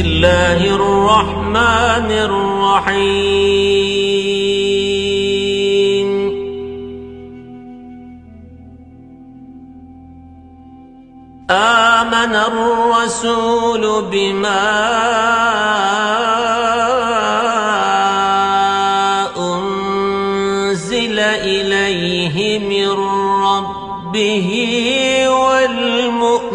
الله الرحمن الرحيم. آمن الرسول بما أنزل إليه من ربه والمؤمنون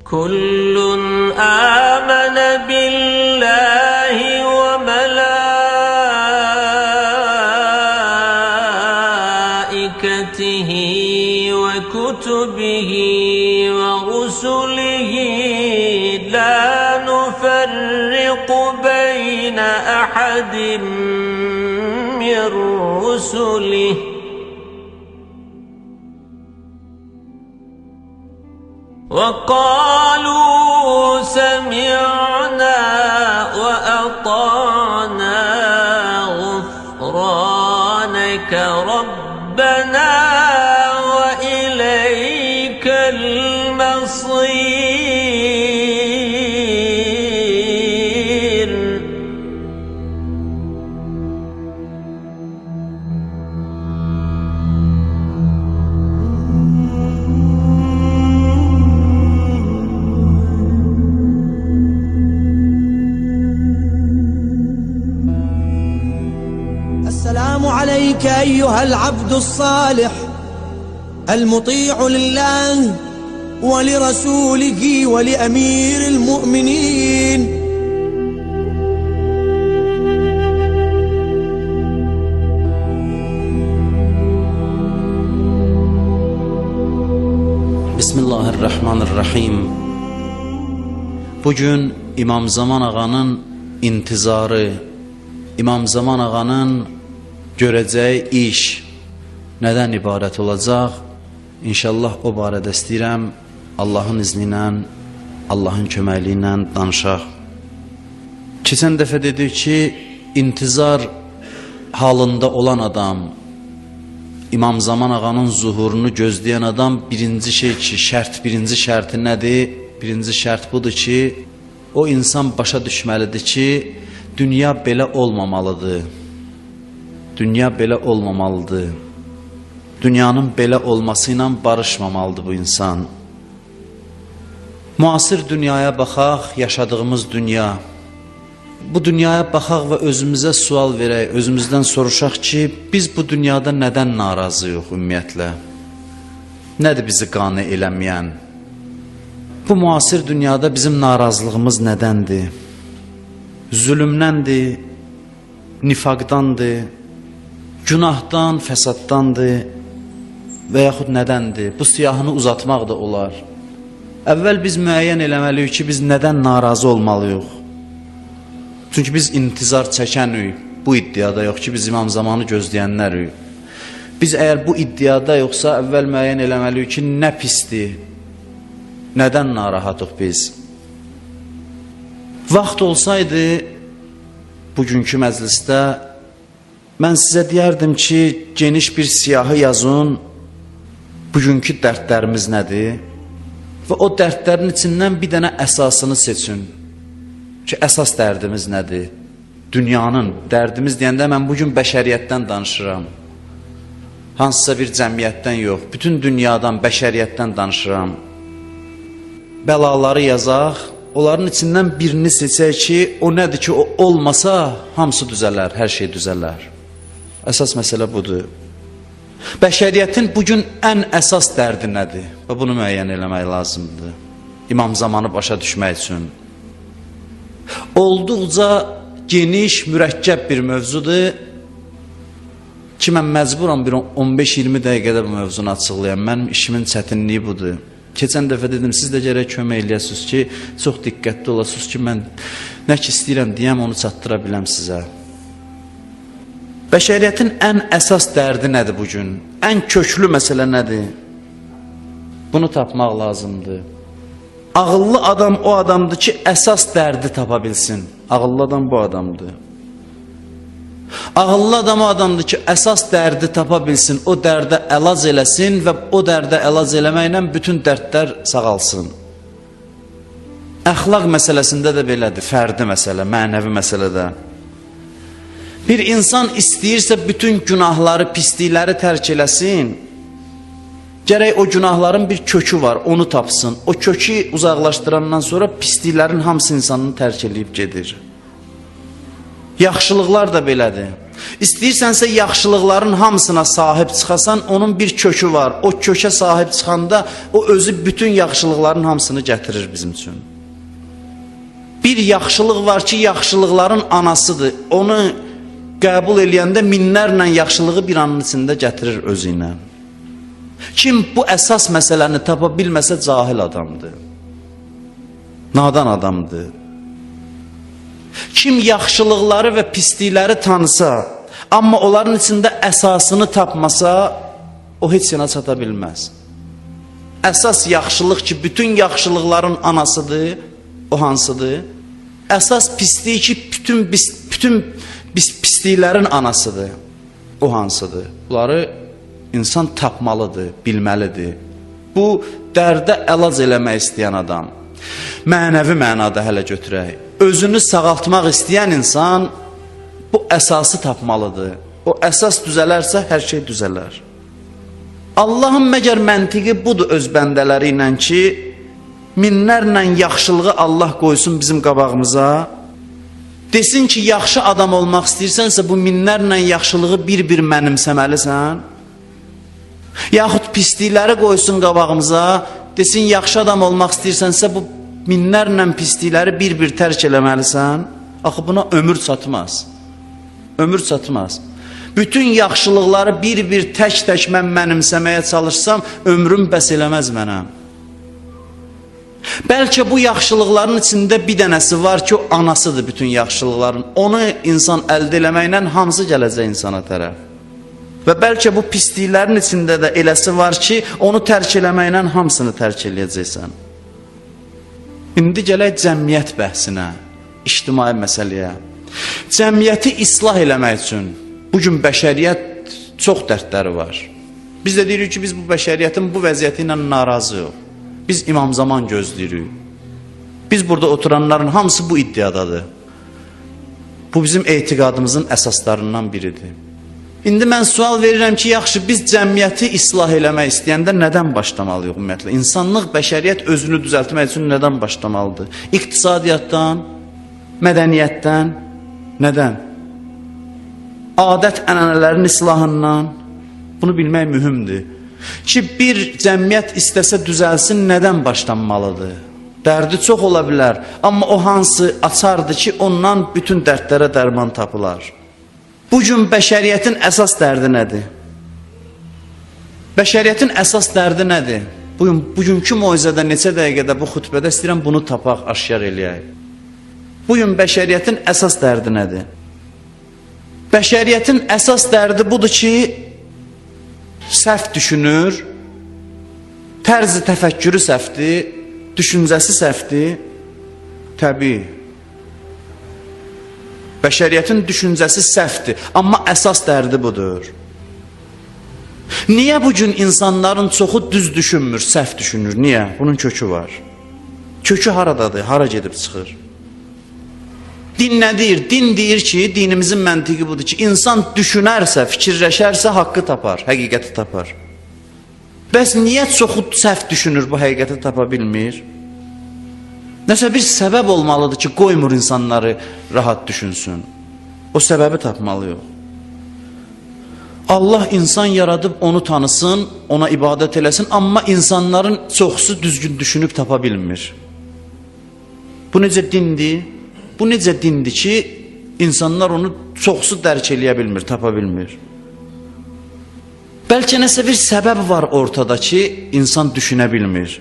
كل آمن بالله وملائكته وكتبه ورسله لا نفرق بين أحد من رسله وقالوا سمعنا وأطعنا غفرانك ربنا وإليك المصير. السلام عليك أيها العبد الصالح المطيع لله ولرسوله ولأمير المؤمنين. Bismillahirrahmanirrahim. Bugün İmam Zaman Ağanın intizarı, İmam Zaman Ağanın görəcəyi iş nədən ibarət olacaq? İnşallah o barədə istəyirəm Allahın izni ilə, Allahın köməkliyi ilə danışaq. Keçən dəfə dedik ki, intizar halında olan adam, İmam Zaman Ağanın zuhurunu gözləyən adam birinci şey ki, şərt, birinci şərti nədir? Birinci şərt budur ki, o insan başa düşməlidir ki, dünya belə olmamalıdır. Dünya belə olmamalıdır. Dünyanın belə olması ilə barışmamalıdır bu insan. Müasir dünyaya baxaq, yaşadığımız dünya. Bu dünyaya baxaq və özümüzə sual verək, özümüzdən soruşaq ki, biz bu dünyada nədən narazıyıq ümumiyyətlə? Nədir bizi qane eləməyən? Bu müasir dünyada bizim narazılığımız nədəndir? Zülümdəndir, nifaqdandır, günahdan, fəsaddandır və yaxud nədəndir? Bu siyahını uzatmaq da olar. Əvvəl biz müəyyən eləməliyik ki, biz nədən narazı olmalıyıq? Çünki biz intizar çəkənik, bu iddiada yox ki, biz İmam Zamanı gözləyənlərik. Biz əgər bu iddiada yoxsa, əvvəl müəyyən eləməliyik ki, nə pisdir, nədən narahatıq biz? Vaxt olsaydı, bugünkü məclisdə mən sizə deyərdim ki, geniş bir siyahı yazın, bugünkü dərdlərimiz nədir? Və o dərdlərin içindən bir dənə əsasını seçin ki, əsas dərdimiz nədir? Dünyanın dərdimiz deyəndə mən bugün bəşəriyyətdən danışıram. Hansısa bir cəmiyyətdən yox, bütün dünyadan, bəşəriyyətdən danışıram. Bəlaları yazaq, onların içindən birini seçək ki, o nədir ki, o olmasa hamısı düzələr, hər şey düzələr. Əsas məsələ budur. Bəşəriyyətin bugün ən əsas dərdi nədir? Və bunu müəyyən eləmək lazımdır. İmam Zamanı başa düşmək üçün. Olduqca geniş, mürəkkəb bir mövzudur ki, mən məcburam bir 15-20 dəqiqədə bu mövzunu açıqlayam. Mənim işimin çətinliyi budur. Keçən dəfə dedim, siz də gərək kömək eləyəsiniz ki, çox diqqətli olasınız ki, mən nə ki istəyirəm deyəm, onu çatdıra biləm sizə. Bəşəriyyətin ən əsas dərdi nədir bugün? Ən köklü məsələ nədir? Bunu tapmaq lazımdır. Ağıllı adam o adamdır ki, əsas dərdi tapa bilsin. Ağıllı adam bu adamdır. Ağıllı adam o adamdır ki, əsas dərdi tapa bilsin, o dərdə əlac eləsin və o dərdə əlac eləməklə bütün dərdlər sağalsın. Əxlaq məsələsində də belədir, fərdi məsələ, mənəvi məsələdə. Bir insan istəyirsə bütün günahları, pislikləri tərk eləsin, gərək o günahların bir kökü var, onu tapsın. O kökü uzaqlaşdırandan sonra pisliklərin hamısı insanını tərk eləyib gedir. Yaxşılıqlar da belədir. İstəyirsənsə yaxşılıqların hamısına sahib çıxasan, onun bir kökü var. O kökə sahib çıxanda o özü bütün yaxşılıqların hamısını gətirir bizim üçün. Bir yaxşılıq var ki, yaxşılıqların anasıdır. Onu qəbul eləyəndə minlərlə yaxşılığı bir anın içində gətirir özü ilə. Kim bu əsas məsələni tapa bilməsə cahil adamdır. Nadan adamdır. Kim yaxşılıqları və pislikləri tanısa, amma onların içində əsasını tapmasa, o heç yana çata bilməz. Əsas yaxşılıq ki, bütün yaxşılıqların anasıdır, o hansıdır? Əsas pislik ki, bütün pisliklərin anasıdır, o hansıdır? Bunları insan tapmalıdır, bilməlidir. Bu, dərdə əlac eləmək istəyən adam. Mənəvi mənada hələ götürək. Özünü sağaltmaq istəyən insan bu əsası tapmalıdır. O əsas düzələrsə hər şey düzələr. Allahın məgər məntiqi budur öz bəndələri ilə ki, minlərlə yaxşılığı Allah qoysun bizim qabağımıza. Desin ki, yaxşı adam olmaq istəyirsənsə bu minlərlə yaxşılığı bir-bir mənimsəməlisən. Yaxud pislikləri qoysun qabağımıza, desin yaxşı adam olmaq istəyirsənsə bu minlərlə pislikləri bir-bir tərk eləməlisən. Axı buna ömür çatmaz. Ömür çatmaz. Bütün yaxşılıqları bir-bir tək-tək mən mənimsəməyə çalışsam, ömrüm bəs eləməz mənə. Bəlkə bu yaxşılıqların içində bir dənəsi var ki, o anasıdır bütün yaxşılıqların. Onu insan əldə eləməklə hamısı gələcək insana tərəf. Və bəlkə bu pisliklərin içində də eləsi var ki, onu tərk eləməklə hamısını tərk eləyəcəksən. İndi gələk cəmiyyət bəhsinə, ictimai məsələyə. Cəmiyyəti islah eləmək üçün bugün bəşəriyyət çox dərdləri var. Biz də deyirik ki, biz bu bəşəriyyətin bu vəziyyəti ilə narazıyıq. Biz İmam Zaman gözləyirik. Biz burada oturanların hamısı bu iddiadadır. Bu bizim etiqadımızın əsaslarından biridir. İndi mən sual verirəm ki, yaxşı, biz cəmiyyəti islah eləmək istəyəndə nədən başlamalıyıq ümumiyyətlə? İnsanlıq, bəşəriyyət özünü düzəltmək üçün nədən başlamalıdır? İqtisadiyyatdan, mədəniyyətdən, nədən? Adət ənənələrin islahından. Bunu bilmək mühümdür. Ki, bir cəmiyyət istəsə düzəlsin, nədən başlanmalıdır? Dərdi çox ola bilər, amma o hansı açardır ki, ondan bütün dərdlərə dərman tapılar. Bugün bəşəriyyətin əsas dərdi nədir? Bəşəriyyətin əsas dərdi nədir? Bugünkü moizədə neçə dəqiqədə bu xütbədə istəyirəm bunu tapaq, aşkar eləyək. Bugün bəşəriyyətin əsas dərdi nədir? Bəşəriyyətin əsas dərdi budur ki, səhv düşünür, tərzi təfəkkürü səhvdir, düşüncəsi səhvdir, təbii. Bəşəriyyətin düşüncəsi səhvdir, amma əsas dərdi budur. Niyə bugün insanların çoxu düz düşünmür, səhv düşünür? Niyə? Bunun kökü var. Kökü haradadır? Hara gedib çıxır? Din nə deyir? Din deyir ki, dinimizin məntiqi budur ki, insan düşünərsə, fikirləşərsə haqqı tapar, həqiqəti tapar. Bəs niyə çoxu səhv düşünür, bu həqiqəti tapa bilmir? Nəsə bir səbəb olmalıdır ki, qoymur insanları rahat düşünsün. O səbəbi tapmalıyıq. Allah insan yaradıb onu tanısın, ona ibadət eləsin, amma insanların çoxusu düzgün düşünüb tapa bilmir. Bu necə dindir? Bu necə dindir ki, insanlar onu çoxusu dərk eləyə bilmir, tapa bilmir. Bəlkə nəsə bir səbəb var ortada ki, insan düşünə bilmir.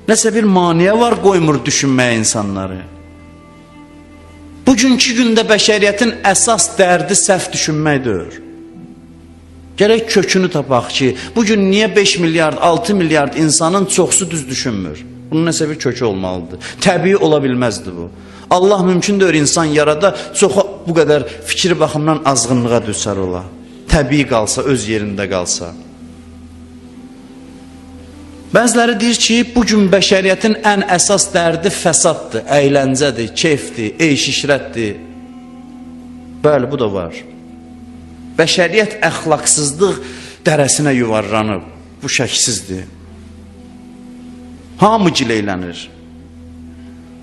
Nəsə bir maneə var, qoymur düşünməyə insanları. Bugünkü gündə bəşəriyyətin əsas dərdi səhv düşünməkdir. Gərək kökünü tapaq ki, bugün niyə 5 milyard, 6 milyard insanın çoxusu düz düşünmür? Bunun nəsə bir kökü olmalıdır. Təbii ola bilməzdi bu. Allah mümkün deyil insan yarada, çoxu bu qədər fikri baxımdan azğınlığa düçar ola. Təbii qalsa, öz yerində qalsa. Bəziləri deyir ki, bugün bəşəriyyətin ən əsas dərdi fəsaddır, əyləncədir, keyfdir, eyş-işrətdir. Bəli, bu da var. Bəşəriyyət əxlaqsızlıq dərəsinə yuvarlanıb. Bu şəksizdir. Hamı gileylənir.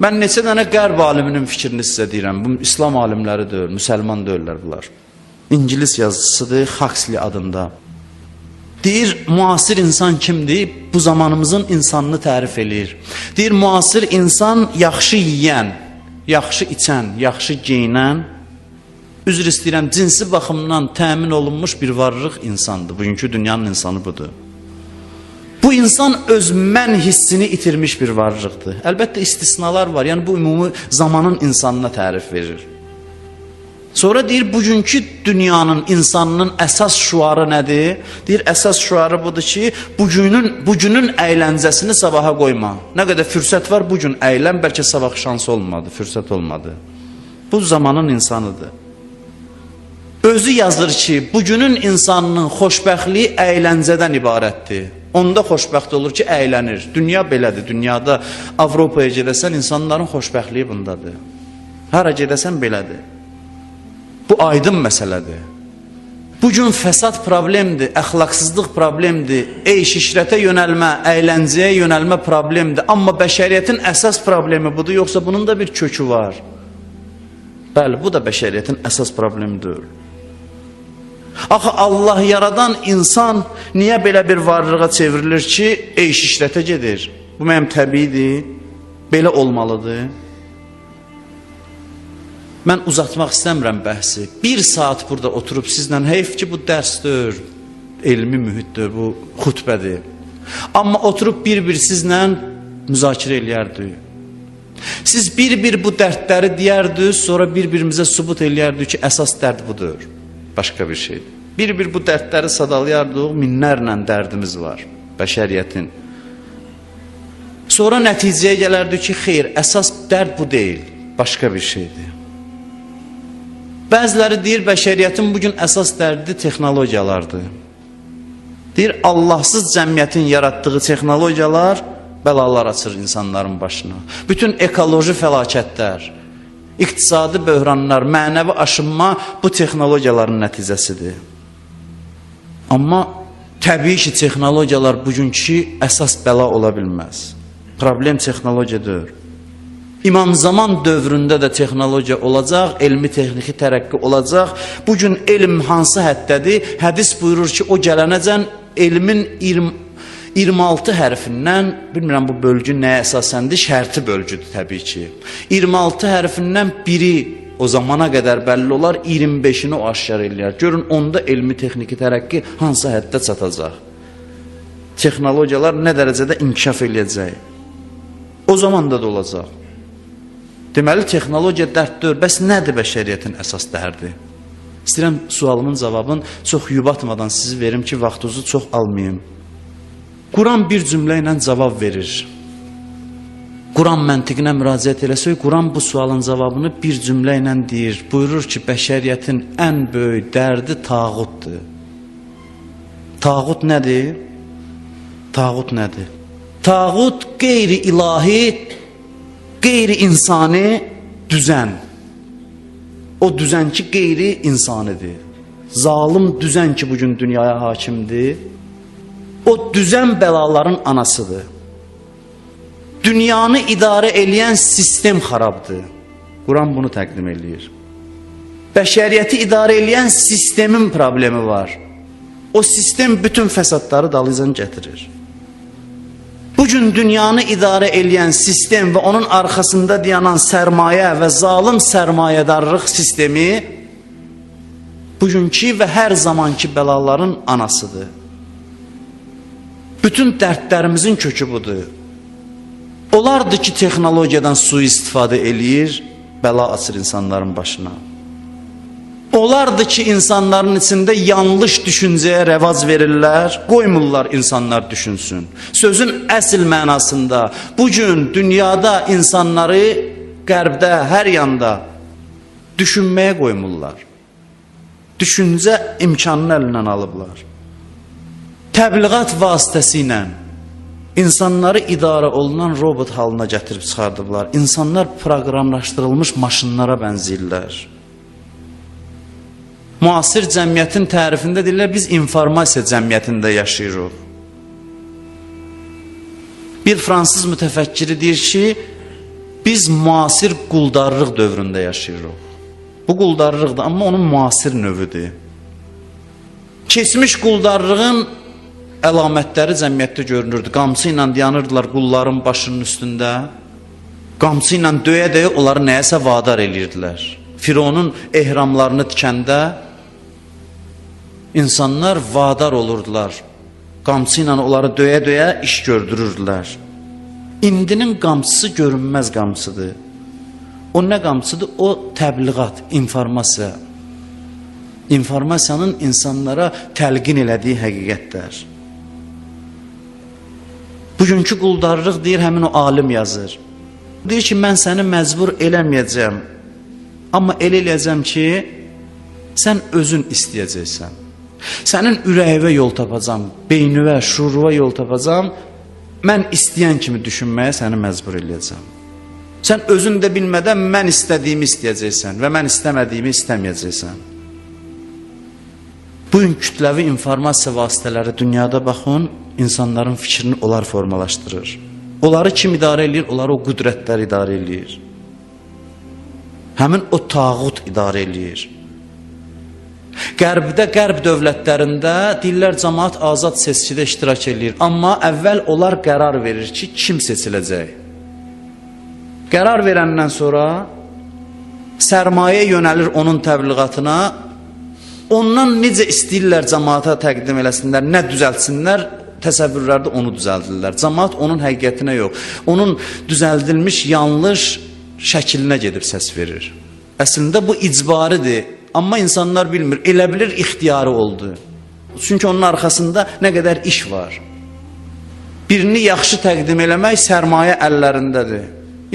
Mən neçə dənə qərb aliminin fikrini sizə deyirəm. Bu İslam alimləri deyil, müsəlman deyirlər bunlar. İngilis yazıcısıdır, Huxley adında. Deyir, müasir insan kimdir? Bu zamanımızın insanını tərif eləyir. Deyir, müasir insan yaxşı yeyən, yaxşı içən, yaxşı geyinən, üzr istəyirəm, cinsi baxımdan təmin olunmuş bir varlıq insandır. Bugünkü dünyanın insanı budur. Bu insan öz mən hissini itirmiş bir varlıqdır. Əlbəttə istisnalar var. Yəni bu ümumi zamanın insanına tərif verir. Sonra deyir, bugünkü dünyanın insanının əsas şüarı nədir? Deyir, əsas şüarı budur ki, bugünün əyləncəsini sabaha qoyma. Nə qədər fürsət var, bugün əylən, bəlkə sabah şans olmadı, fürsət olmadı. Bu zamanın insanıdır. Özü yazır ki, bugünün insanının xoşbəxtliyi əyləncədən ibarətdir. Onda xoşbəxt olur ki, əylənir. Dünya belədir. Dünyada Avropaya gedəsən, insanların xoşbəxtliyi bundadır. Hara gedəsən belədir. Bu aydın məsələdir. Bugün fəsad problemdir, əxlaqsızlıq problemdir, eyş-işrətə yönəlmə, əyləncəyə yönəlmə problemdir. Amma bəşəriyyətin əsas problemi budur, yoxsa bunun da bir kökü var. Bəli, bu da bəşəriyyətin əsas problemidir. Axı Allah yaradan insan niyə belə bir varlığa çevrilir ki, eyş-işrətə gedir? Bu mənim təbiidir, belə olmalıdır. Mən uzatmaq istəmirəm bəhsi. Bir saat burada oturub sizlə, heyf ki bu dərsdir, elmi mühitdir, bu xutbədir. Amma oturub bir-bir sizlə müzakirə eləyərdik. Siz bir-bir bu dərdləri deyərdiniz, sonra bir-birimizə sübut eləyərdik ki, əsas dərd budur. Başqa bir şeydir. Bir-bir bu dərdləri sadalayardıq, minlərlə dərdimiz var bəşəriyyətin. Sonra nəticəyə gələrdik ki, xeyr, əsas dərd bu deyil, başqa bir şeydir. Bəziləri deyir, bəşəriyyətin bugün əsas dərdi texnologiyalardır. Deyir, Allahsız cəmiyyətin yaratdığı texnologiyalar bəlalar açır insanların başına. Bütün ekoloji fəlakətlər, iqtisadi böhranlar, mənəvi aşınma bu texnologiyaların nəticəsidir. Amma təbii ki, texnologiyalar bugünkü əsas bəla ola bilməz. Problem texnologiya deyil. İmam Zaman dövründə də texnologiya olacaq, elmi texniki tərəqqi olacaq. Bugün elm hansı həddədir? Hədis buyurur ki, o gələnəcən elmin 26 hərfindən, bilmirəm bu bölgü nəyə əsasəndir, şərti bölgüdür təbii ki. 26 hərfindən biri o zamana qədər bəlli olar, 25-ini o aşkar eləyər. Görün, onda elmi texniki tərəqqi hansı həddə çatacaq? Texnologiyalar nə dərəcədə inkişaf eləyəcək? O zamanda da olacaq. Deməli, texnologiya dərd deyil. Bəs nədir bəşəriyyətin əsas dərdi? İstəyirəm sualımın cavabını çox yubatmadan sizi verim ki, vaxtınızı çox almayım. Quran bir cümlə ilə cavab verir. Quran məntiqinə müraciət eləsək, Quran bu sualın cavabını bir cümlə ilə deyir. Buyurur ki, bəşəriyyətin ən böyük dərdi tağutdur. Tağut nədir? Tağut nədir? Tağut qeyri-ilahi, qeyri-insani düzən. O düzən ki, qeyri-insanidir. Zalım düzən ki, bugün dünyaya hakimdir. O düzən bəlaların anasıdır. Dünyanı idarə eləyən sistem xarabdır. Quran bunu təqdim eləyir. Bəşəriyyəti idarə eləyən sistemin problemi var. O sistem bütün fəsadları dalıycan gətirir. Bugün dünyanı idarə eləyən sistem və onun arxasında dayanan sərmayə və zalım sərmayədarlıq sistemi bugünkü və hər zamanki bəlaların anasıdır. Bütün dərdlərimizin kökü budur. Olardı ki, texnologiyadan sui-istifadə eləyir, bəla açır insanların başına. Olardı ki, insanların içində yanlış düşüncəyə rəvac verirlər, qoymurlar insanlar düşünsün. Sözün əsl mənasında bugün dünyada insanları Qərbdə, hər yanda düşünməyə qoymurlar. Düşüncə imkanını əlindən alıblar. Təbliğat vasitəsilə insanları idarə olunan robot halına gətirib çıxardıblar. İnsanlar proqramlaşdırılmış maşınlara bənzəyirlər. Müasir cəmiyyətin tərifində deyirlər, biz informasiya cəmiyyətində yaşayırıq. Bir fransız mütəfəkkiri deyir ki, biz müasir quldarlıq dövründə yaşayırıq. Bu quldarlıqdır, amma onun müasir növüdür. Keçmiş quldarlığın əlamətləri cəmiyyətdə görünürdü. Qamçı ilə dayanırdılar qulların başının üstündə. Qamçı ilə döyə-döyə onları nəyəsə vadar eləyirdilər. Fironun ehramlarını tikəndə insanlar vadar olurdular. Qamçı ilə onları döyə-döyə iş gördürürdülər. İndinin qamçısı görünməz qamçıdır. O nə qamçıdır? O təbliğat, informasiya. İnformasiyanın insanlara təlqin elədiyi həqiqətlər. Bugünkü quldarlıq deyir, həmin o alim yazır. Deyir ki, mən səni məcbur eləməyəcəm. Amma elə eləyəcəm ki, sən özün istəyəcəksən. Sənin ürəyivə yol tapacam, beynivə, şuuruva yol tapacam. Mən istəyən kimi düşünməyə səni məcbur eləyəcəm. Sən özün də bilmədən mən istədiyimi istəyəcəksən və mən istəmədiyimi istəməyəcəksən. Bugün kütləvi informasiya vasitələri dünyada baxın, insanların fikrini onlar formalaşdırır. Onları kim idarə eləyir? Onları o qüdrətlər idarə eləyir. Həmin o tağut idarə eləyir. Qərbdə, qərb dövlətlərində deyirlər cəmaət azad seçkidə iştirak eləyir. Amma əvvəl onlar qərar verir ki, kim seçiləcək. Qərar verəndən sonra sərmayə yönəlir onun təbliğatına. Ondan necə istəyirlər cəmaata təqdim eləsinlər, nə düzəltsinlər, təsəvvürlərdə onu düzəldirlər. Cəmaat onun həqiqətinə yox, onun düzəldilmiş yanlış şəklinə gedib səs verir. Əslində bu icbaridir, amma insanlar bilmir. Elə bilir ixtiyarı oldu. Çünki onun arxasında nə qədər iş var. Birini yaxşı təqdim eləmək sərmayə əllərindədir.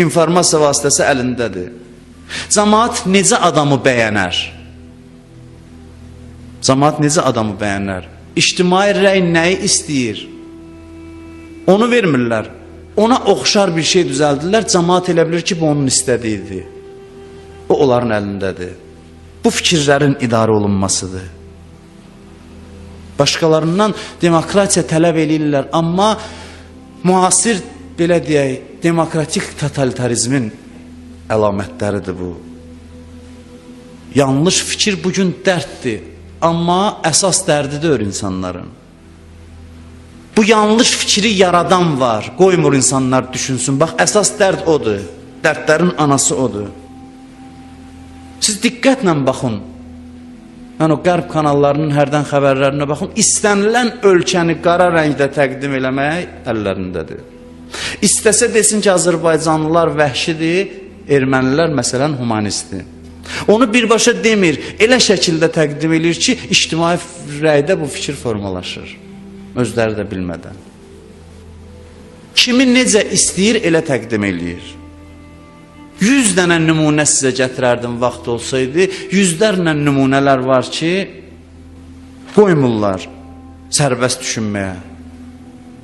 İnformasiya vasitəsi əlindədir. Cəmaat necə adamı bəyənər? Cəmaat necə adamı bəyənər? İctimai rəy nəyi istəyir? Onu vermirlər. Ona oxşar bir şey düzəldirlər. Cəmaat elə bilir ki, bu onun istədiyidir. O onların əlindədir. Bu fikirlərin idarə olunmasıdır. Başqalarından demokratiya tələb eləyirlər, amma müasir, belə deyək, demokratik totalitarizmin əlamətləridir bu. Yanlış fikir bugün dərddir, amma əsas dərdi deyil insanların. Bu yanlış fikri yaradan var, qoymur insanlar düşünsün. Bax, əsas dərd odur, dərdlərin anası odur. Siz diqqətlə baxın. Mən o qərb kanallarının hərdən xəbərlərinə baxın. İstənilən ölkəni qara rəngdə təqdim eləmək əllərindədir. İstəsə desin ki, Azərbaycanlılar vəhşidir, ermənilər məsələn humanistdir. Onu birbaşa demir, elə şəkildə təqdim eləyir ki, ictimai rəydə bu fikir formalaşır. Özləri də bilmədən. Kimi necə istəyir, elə təqdim eləyir. 100 dənə nümunə sizə gətirərdim vaxt olsaydı. Yüzlərlə nümunələr var ki, qoymurlar sərbəst düşünməyə.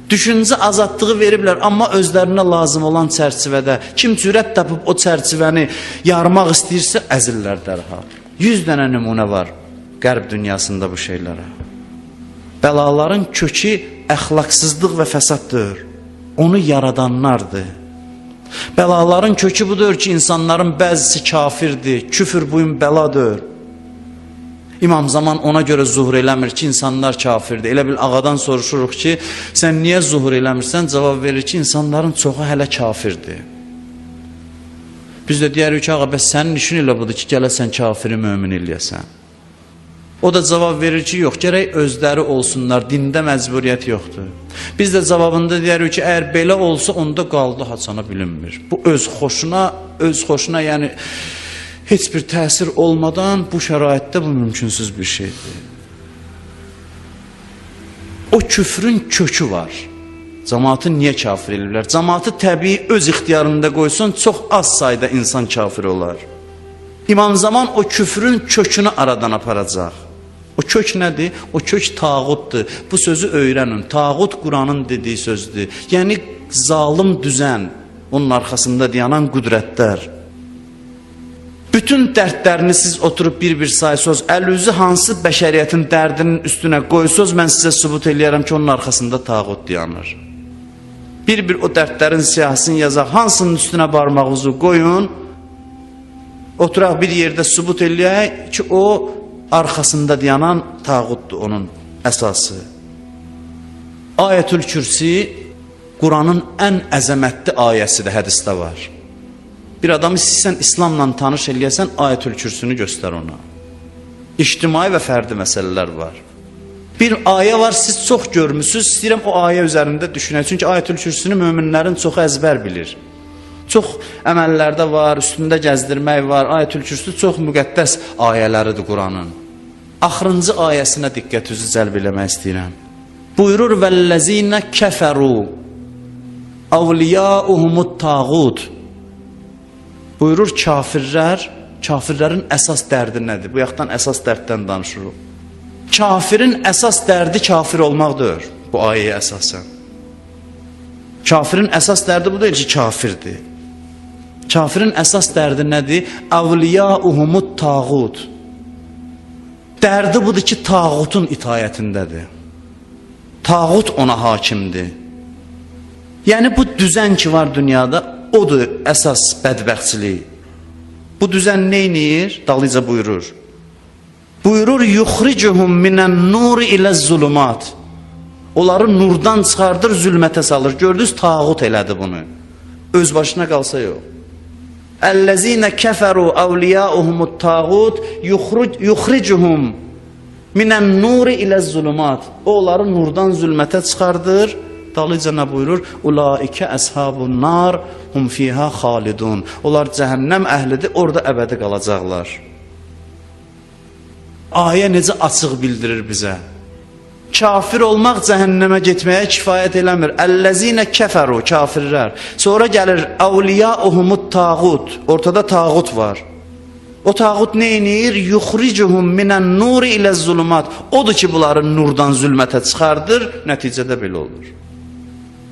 Düşüncə azadlığı veriblər, amma özlərinə lazım olan çərçivədə. Kim cürət tapıb o çərçivəni yarmaq istəyirsə, əzirlər dərhal. 100 dənə nümunə var qərb dünyasında bu şeylərə. Bəlaların kökü əxlaqsızlıq və fəsaddır. Onu yaradanlardır. Bəlaların kökü budur ki, insanların bəzisi kafirdir, küfür bugün bəladır. İmam Zaman ona görə zuhur eləmir ki, insanlar kafirdir. Elə bil ağadan soruşuruq ki, sən niyə zuhur eləmirsən? Cavab verir ki, insanların çoxu hələ kafirdir. Biz də deyərik ki, ağa, bəs sənin işin elə budur ki, gələsən kafiri mömin eləyəsən. O da cavab verir ki, yox, gərək özləri olsunlar, dində məcburiyyət yoxdur. Biz də cavabında deyərik ki, əgər belə olsa, onda qaldı haçana bilinmir. Bu öz xoşuna, yəni heç bir təsir olmadan bu şəraitdə bu mümkünsüz bir şeydir. O küfrün kökü var. Cəmaatı niyə kafir eləyirlər? Cəmaatı təbii öz ixtiyarında qoysun, çox az sayda insan kafir olar. İmam Zaman o küfrün kökünü aradan aparacaq. O kök nədir? O kök tağutdur. Bu sözü öyrənin. Tağut Quranın dediyi sözdür. Yəni zalım düzən, onun arxasında dayanan qüdrətlər. Bütün dərdlərini siz oturub bir-bir saysoz, əl-üzü hansı bəşəriyyətin dərdinin üstünə qoysoz, mən sizə sübut eləyərəm ki, onun arxasında tağut dayanır. Bir-bir o dərdlərin siyahısını yazaq, hansının üstünə barmağınızı qoyun, oturaq bir yerdə sübut eləyək ki, o arxasında dayanan tağutdur onun əsası. Ayətül Kürsi Quranın ən əzəmətli ayəsidir, hədisdə var. Bir adamı istəyirsən İslamla tanış eləyəsən, Ayətül Kürsünü göstər ona. İctimai və fərdi məsələlər var. Bir ayə var, siz çox görmüsünüz, istəyirəm o ayə üzərində düşünək. Çünki Ayətül Kürsünü möminlərin çoxu əzbər bilir. Çox əməllərdə var, üstündə gəzdirmək var. Ayətül Kürsü çox müqəddəs ayələridir Quranın. Axırıncı ayəsinə diqqətinizi cəlb eləmək istəyirəm. Buyurur: "Vəllezine kəfəru avliyauhumut tağut." Buyurur kafirlər, kafirlərin əsas dərdi nədir? Bu yaxdan əsas dərddən danışırıq. Kafirin əsas dərdi kafir olmaqdır bu ayəyə əsasən. Kafirin əsas dərdi bu deyil ki, kafirdir. Kafirin əsas dərdi nədir? Avliyauhumut tağut. Dərdi budur ki, tağutun itayətindədir. Tağut ona hakimdir. Yəni bu düzən ki var dünyada, odur əsas bədbəxtçilik. Bu düzən nə eləyir? Dalıca buyurur. Buyurur: "Yuxricuhum minen nuri ilə-zulumat." Onları nurdan çıxardır, zülmətə salır. Gördünüz, tağut elədi bunu. Öz başına qalsa yox. Əlləzine kəfəru avliyauhumut tağut yuxricuhum minen nuri ilə-zulumat. O onları nurdan zülmətə çıxardır. Dalıca nə buyurur? Ulaike əshabun nar hum fiha xalidun. Onlar cəhənnəm əhlidir, orada əbədi qalacaqlar. Ayə necə açıq bildirir bizə? Kafir olmaq cəhənnəmə getməyə kifayət eləmir. Əlləzinə kəfəru, kafirlər. Sonra gəlir avliyauhumut tağut. Ortada tağut var. O tağut nə eləyir? Yuxricuhum minen nuri ilə-zulumat. Odur ki, bunları nurdan zülmətə çıxardır, nəticədə belə olur.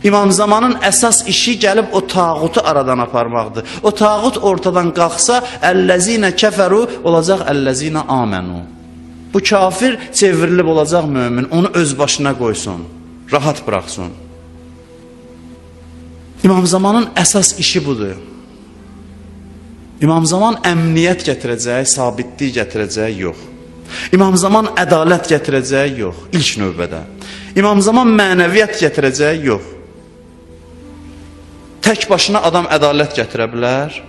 İmam Zamanın əsas işi gəlib o tağutu aradan aparmaqdır. O tağut ortadan qalxsa, əlləzinə kəfəru olacaq əlləzinə amənu. Bu kafir çevrilib olacaq mömin, onu öz başına qoysun, rahat bıraxsın. İmam Zamanın əsas işi budur. İmam Zaman əmniyyət gətirəcək, sabitlik gətirəcək, yox. İmam Zaman ədalət gətirəcək, yox, ilk növbədə. İmam Zaman mənəviyyat gətirəcək, yox. Tək başına adam ədalət gətirə bilər.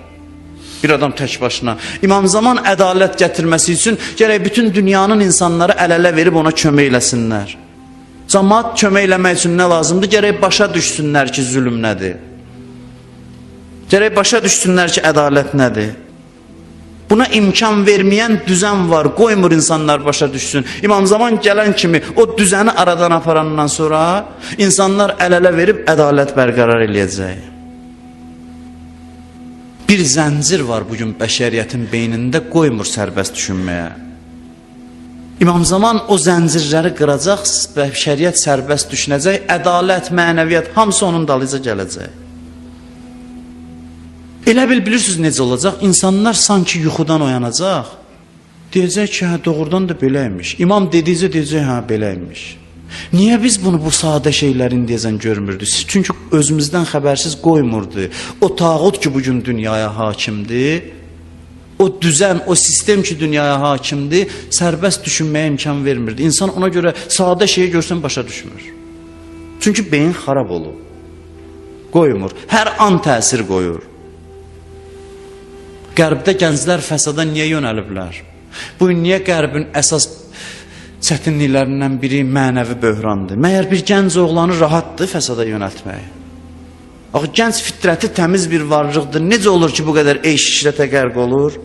Bir adam tək başına. İmam Zaman ədalət gətirməsi üçün gərək bütün dünyanın insanları əl-ələ verib ona kömək eləsinlər. Camaat kömək eləmək üçün nə lazımdır? Gərək başa düşsünlər ki, zülm nədir. Gərək başa düşsünlər ki, ədalət nədir. Buna imkan verməyən düzən var, qoymur insanlar başa düşsün. İmam Zaman gələn kimi o düzəni aradan aparandan sonra insanlar əl-ələ verib ədalət bərqərar eləyəcək. Bir zəncir var bugün bəşəriyyətin beynində, qoymur sərbəst düşünməyə. İmam Zaman o zəncirləri qıracaq, bəşəriyyət sərbəst düşünəcək, ədalət, mənəviyyat hamısı onun dalınca gələcək. Elə bil bilirsiniz necə olacaq? İnsanlar sanki yuxudan oyanacaq. Deyəcək ki, hə doğrudan da belə imiş. İmam dedikcə deyəcək, hə belə imiş. Niyə biz bunu bu sadə şeylərin deyəcən görmürdük? Çünki özümüzdən xəbərsiz qoymurdu. O tağut ki bugün dünyaya hakimdir, o düzən, o sistem ki dünyaya hakimdir, sərbəst düşünməyə imkan vermirdi. İnsan ona görə sadə şeyi görsən başa düşmür. Çünki beyin xarab olub. Qoymur. Hər an təsir qoyur. Qərbdə gənclər fəsada niyə yönəliblər? Bu gün niyə Qərbin əsas çətinliklərindən biri mənəvi böhrandır? Məyər bir gənc oğlanı rahatdır fəsada yönəltmək? Axı gənc fitrəti təmiz bir varlıqdır. Necə olur ki, bu qədər eyş işrətə qərq olur?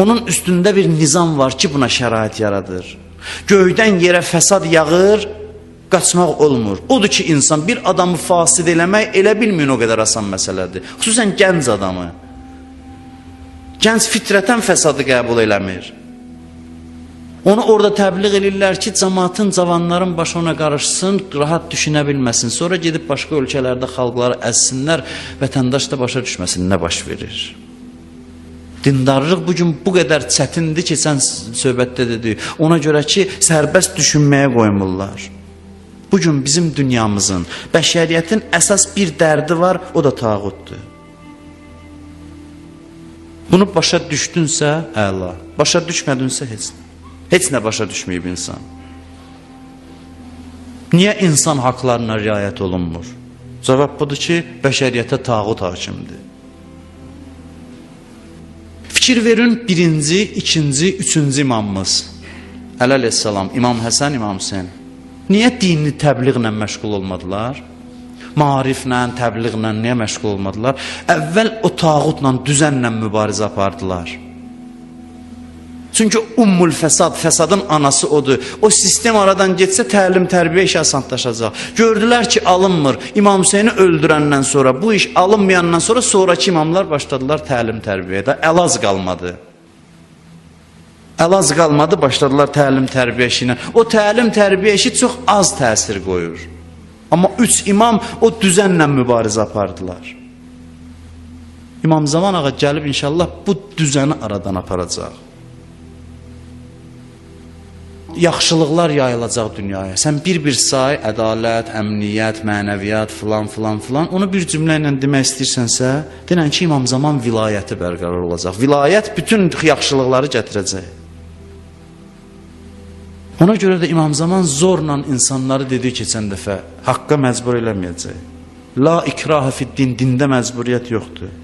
Onun üstündə bir nizam var ki, buna şərait yaradır. Göydən yerə fəsad yağır, Qaçmaq olmur. Odur ki, insan bir adamı fasid eləmək elə bilməyin o qədər asan məsələdir. Xüsusən gənc adamı. Gənc fitrətən fəsadı qəbul eləmir. Onu orada təbliğ eləyirlər ki, cəmaatın, cavanların başı ona qarışsın, rahat düşünə bilməsin. Sonra gedib başqa ölkələrdə xalqları əzsinlər, vətəndaş da başa düşməsin nə baş verir. Dindarlıq bugün bu qədər çətindir ki, sən söhbətdə dedik. Ona görə ki, sərbəst düşünməyə qoymurlar. Bugün bizim dünyamızın, bəşəriyyətin əsas bir dərdi var, o da tağutdur. Bunu başa düşdünsə, əla. Başa düşmədinsə heç. Heç nə başa düşməyib insan. Niyə insan haqlarına riayət olunmur? Cavab budur ki, bəşəriyyətə tağut hakimdir. Fikir verin, birinci, ikinci, üçüncü imamımız. Əli əleyhissalam, İmam Həsən, İmam Hüseyn. Niyə dinli təbliğlə məşğul olmadılar? Maariflə, təbliğlə niyə məşğul olmadılar? Əvvəl o tağutla, düzənlə mübarizə apardılar. Çünki ummul fəsad, fəsadın anası odur. O sistem aradan getsə təlim, tərbiyə işi asanlaşacaq. Gördülər ki, alınmır. İmam Hüseyni öldürəndən sonra, bu iş alınmayandan sonra sonraki imamlar başladılar təlim, tərbiyəyə. Əlaz qalmadı. Əlaz qalmadı, başladılar təlim, tərbiyə işi ilə. O təlim, tərbiyə işi çox az təsir qoyur. Amma üç imam o düzənlə mübarizə apardılar. İmam Zaman ağa gəlib inşallah bu düzəni aradan aparacaq. Yaxşılıqlar yayılacaq dünyaya. Sən bir-bir say, ədalət, əmniyyət, mənəviyyat, filan, filan, filan. Onu bir cümlə ilə demək istəyirsənsə, denən ki, İmam Zaman vilayəti bərqərar olacaq. Vilayət bütün yaxşılıqları gətirəcək. Ona görə də İmam Zaman zorla insanları dediyi keçən dəfə haqqa məcbur eləməyəcək. La ikrahə fiddin, dində məcburiyyət yoxdur.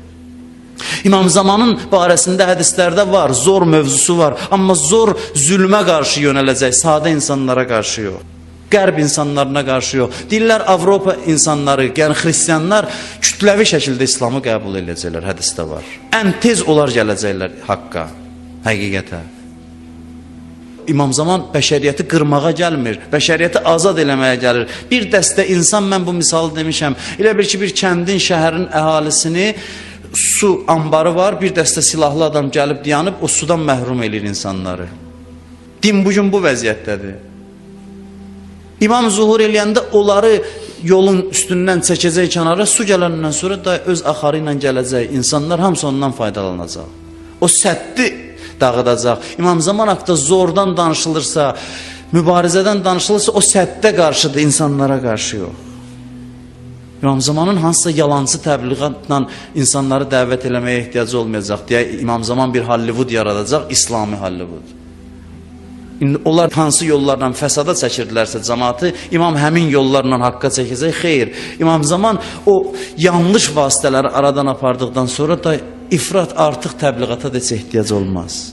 İmam Zamanın barəsində hədislərdə var, zor mövzusu var. Amma zor zülmə qarşı yönələcək, sadə insanlara qarşı yox. Qərb insanlarına qarşı yox. Deyirlər Avropa insanları, yəni xristianlar kütləvi şəkildə İslamı qəbul edəcəklər, hədisdə var. Ən tez onlar gələcəklər haqqa, həqiqətə. İmam Zaman bəşəriyyəti qırmağa gəlmir, bəşəriyyəti azad eləməyə gəlir. Bir dəstə insan, mən bu misalı demişəm, elə bil ki, bir kəndin, şəhərin əhalisini su anbarı var, bir dəstə silahlı adam gəlib dayanıb, o sudan məhrum eləyir insanları. Din bugün bu vəziyyətdədir. İmam zuhur eləyəndə onları yolun üstündən çəkəcək kənara, su gələndən sonra da öz axarı ilə gələcək. İnsanlar hamısı ondan faydalanacaq. O səddi dağıdacaq. İmam Zaman haqda zordan danışılırsa, mübarizədən danışılırsa, o səddə qarşıdır, insanlara qarşı yox. İmam Zamanın hansısa yalancı təbliğatla insanları dəvət eləməyə ehtiyacı olmayacaq deyə İmam Zaman bir Hollywood yaradacaq, İslami Hollywood. İndi onlar hansı yollarla fəsada çəkirdilərsə cəmaatı, İmam həmin yollarla haqqa çəkəcək. Xeyr, İmam Zaman o yanlış vasitələri aradan apardıqdan sonra da ifrat artıq təbliğata da heç ehtiyac olmaz.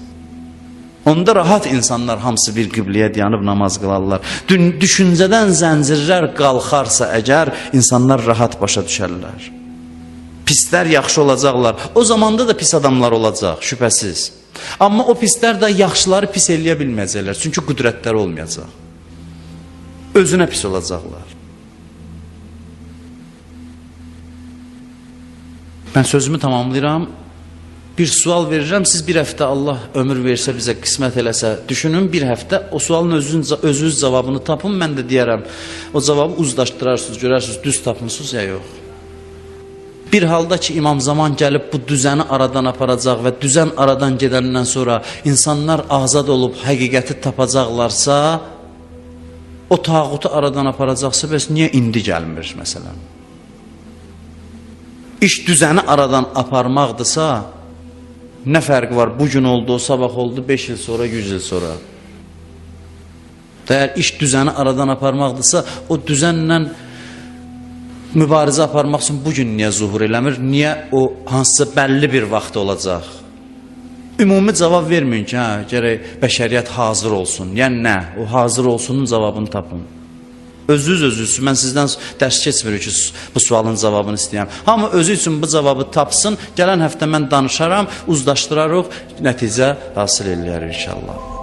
Onda rahat insanlar hamısı bir qibləyə dayanıb namaz qılarlar. Düşüncədən zəncirlər qalxarsa əgər, insanlar rahat başa düşərlər. Pislər yaxşı olacaqlar. O zamanda da pis adamlar olacaq, şübhəsiz. Amma o pislər də yaxşıları pis eləyə bilməyəcəklər. Çünki qüdrətləri olmayacaq. Özünə pis olacaqlar. Mən sözümü tamamlayıram. Bir sual verirəm, siz bir həftə Allah ömür versə, bizə qismət eləsə, düşünün bir həftə o sualın özünüz cavabını tapın, mən də deyərəm. O cavabı uzlaşdırarsınız, görərsiniz, düz tapmısınız ya yox. Bir halda ki, İmam Zaman gəlib bu düzəni aradan aparacaq və düzən aradan gedəndən sonra insanlar azad olub həqiqəti tapacaqlarsa, o tağutu aradan aparacaqsa, bəs niyə indi gəlmir məsələn? İş düzəni aradan aparmaqdırsa, nə fərqi var? Bugün oldu, o sabah oldu, 5 il sonra, 100 il sonra. Əgər iş düzəni aradan aparmaqdırsa, o düzənlə mübarizə aparmaq üçün bugün niyə zuhur eləmir? Niyə o hansısa bəlli bir vaxt olacaq? Ümumi cavab verməyin ki, hə, gərək bəşəriyyət hazır olsun. Yəni nə? O hazır olsunun cavabını tapın. Özünüz, mən sizdən dərs keçmirik ki, bu sualın cavabını istəyirəm. Hamı özü üçün bu cavabı tapsın. Gələn həftə mən danışaram, uzlaşdırarıq, nəticə hasil eləyərik inşallah.